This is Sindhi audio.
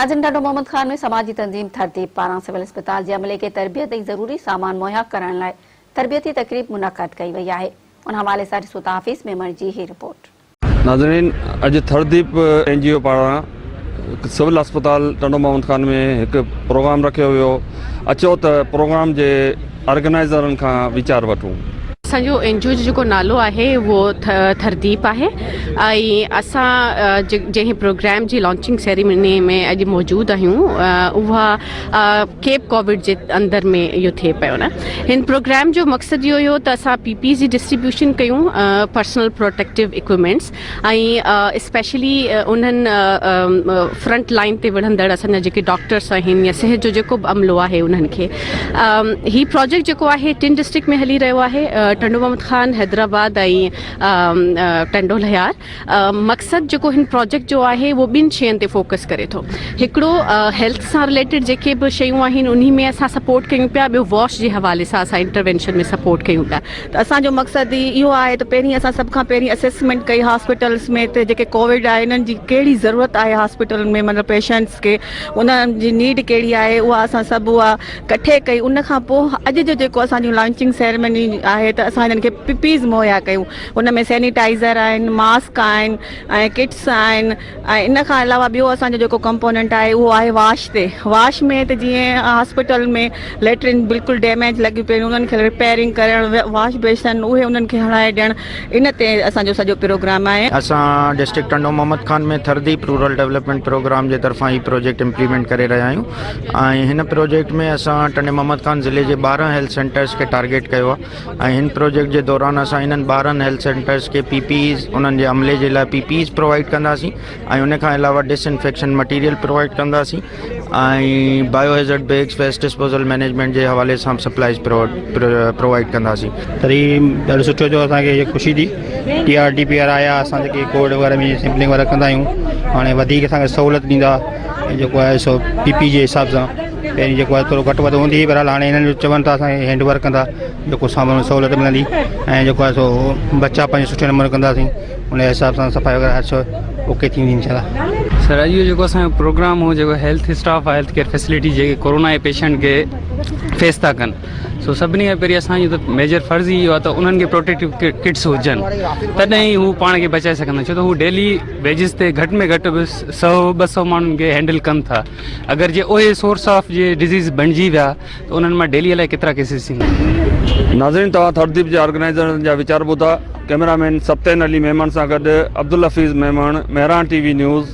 ناظرين ٽنڊو محمد خان ۾ سماجي تنظيم ٿرديپ پاران سول اسپتال جي عملي کي تربيت ۽ ضروري سامان مهيا ڪرائڻ لاء تربيتي تقريب منعقد ڪئي وئي آهي ان حوالي سان ڏسو ته حفيظ ميمڻ جي هي رپورٽ. ناظرين اڄ ٿرديپ اين جي او پاران سول اسپتال ٽنڊو محمد خان ۾ هڪ پروگرام رکيو ويو اچو ته پروگرام جي آرگنائيزرن کان ويچار وٺون. اسان جو اين جي او جو جيڪو نالو آهي اهو ٿرديپ آهي ۽ اسان جنهن پروگرام جي لانچنگ سيريمني ۾ اڄ موجود آهيون اها ڪيپ ڪووڊ جي اندر ۾ اهو ٿئي پيو نه هن پروگرام جو مقصد اهو هيو ته اسان پي پيز جي ڊسٽريبيوشن ڪيون پرسنل پروٽيڪٽو اڪوپمينٽس ۽ اسپيشلي انهن فرنٽ لائن تي وڙهندڙ اسان جا جيڪي ڊاڪٽرس آهن يا صحت جو جيڪو به عملو آهي انهن کي هي پروجيڪٽ جيڪو آهي ٽن ڊسٽرڪٽ ۾ هلي رهيو آهي ٽنڊو محمد خان حيدرآباد ۽ ٽنڊو الهيار مقصد جيڪو هن پروجيڪٽ جو آهي اهو ٻن شين تي فوڪس ڪري ٿو هڪڙو هيلٿ سان رليٽيڊ جيڪي به شيون آهن انهي ۾ اسان سپورٽ ڪيون پيا ٻيو واش جي حوالي سان اسان انٽروينشن ۾ سپورٽ ڪيون پيا ته اسان جو مقصد ئي اهو آهي ته پهرين اسان سڀ کان پهرين اسيسمينٽ ڪئي هاسپيٽلس ۾ ته جيڪي ڪووڊ آهي انهن جي ڪهڙي ضرورت آهي هاسپيٽلن ۾ مطلب پيشنٽس کي انهن جي نيڊ ڪهڙي آهي اها اسان سڀ اها ڪٺي ڪئي ان کان پوء اڄ جو جيڪو اسان جون لانچنگ سيريمني آهي ته اسان انهن کي پي پيز مهيا ڪيون ان ۾ سينيٽائزر آهن ماسڪ آهن ۽ ڪٽس آهن ۽ ان کان علاوه ٻيو اسان جو جيڪو ڪمپوننٽ آهي اهو آهي واش تي واش ۾ ته جيئن هاسپيٽل ۾ ليٽرين بلڪل ڊيميج لڳيون پيون انهن کي رپيئرنگ ڪرڻ واش بيسن اهي انهن کي هڻائي ڏيڻ ان تي اسان جو سڄو پروگرام آهي. اسان district Tando Muhammad Khan ۾ Thardeep rural development programme جي طرفان هي پروجيڪٽ امپليمينٽ ڪري رهيا آهيون ۽ هن پروجيڪٽ ۾ اسان ٽنڊي محمد خان ضلعي جي 12 هيلٿ سينٽرز کي ٽارگيٽ ڪيو آهي ۽ هن پروجيڪٽ جي دوران اسان انهن 12 هيلٿ سينٽرز کي پي پي ايز انهن جي عملي جي لاء پي پي ايز پرووائيڊ ڪنداسين ۽ ان کان علاوه ڊس انفيڪشن مٽيريل پرووائيڊ ڪنداسين ۽ bio hazard bags waste disposal management جي حوالي سان به سپلائيز پرووائيڊ ڪنداسين. تڏهن ڏاڍو سٺو ٿيو اسان کي خوشي ٿي ٽي آر ڊي پي وارا آيا اسان جيڪي ڪووڊ وغيره ۾ سيمپلنگ وغيره ڪندا آهيون هاڻي وڌيڪ اسان کي سهولت ڏيندا جيڪو آهي سو پي پي جي حساب سان پهرين جيڪو آهي ٿورو گهٽ وڌ هوندي هئي بهرحال هاڻي هنن جو چون ٿا اسان کي هينڊ ورڪ ڪندا جيڪو سامان سهولت ملندي ۽ جيڪو آهي سو بچا پنهنجو سٺي نموني ڪنداسين ان حساب سان صفائي وغيره هر شيء اوڪي ٿيندي انشاء الله. سر اڄ جو جيڪو اسان جو پروگرام هو جيڪو هيلٿ اسٽاف آهي هيلٿ ڪيئر فيسلٽي جيڪي ڪورونا جي پيشنٽ کي فيس ٿا ڪن سو سڀني کان پهرين اسان جو ته ميجر فرض ئي اهو آهي ته انهن کي پروٽيڪٽو ڪٽس هجن تڏهن ئي هو پاڻ کي بچائي سگهندا ڇو ته هو ڊيلي ويجز تي گهٽ ۾ گهٽ به سو ٻه سو ماڻهن کي هينڊل ڪن ٿا اگر جي اهي سورس آف جي ڊزيز بڻجي ويا ته انهن مان ڊيلي الائي ڪيترا ڪيسز ٿيندا. ناظرين توهان ٿرديپ جي آرگنائيزرن جا ويچار ٻڌا، ڪئميرا مين سبطين علي ميمڻ سان گڏ Abdul Hafeez Memon, Mehran T V news.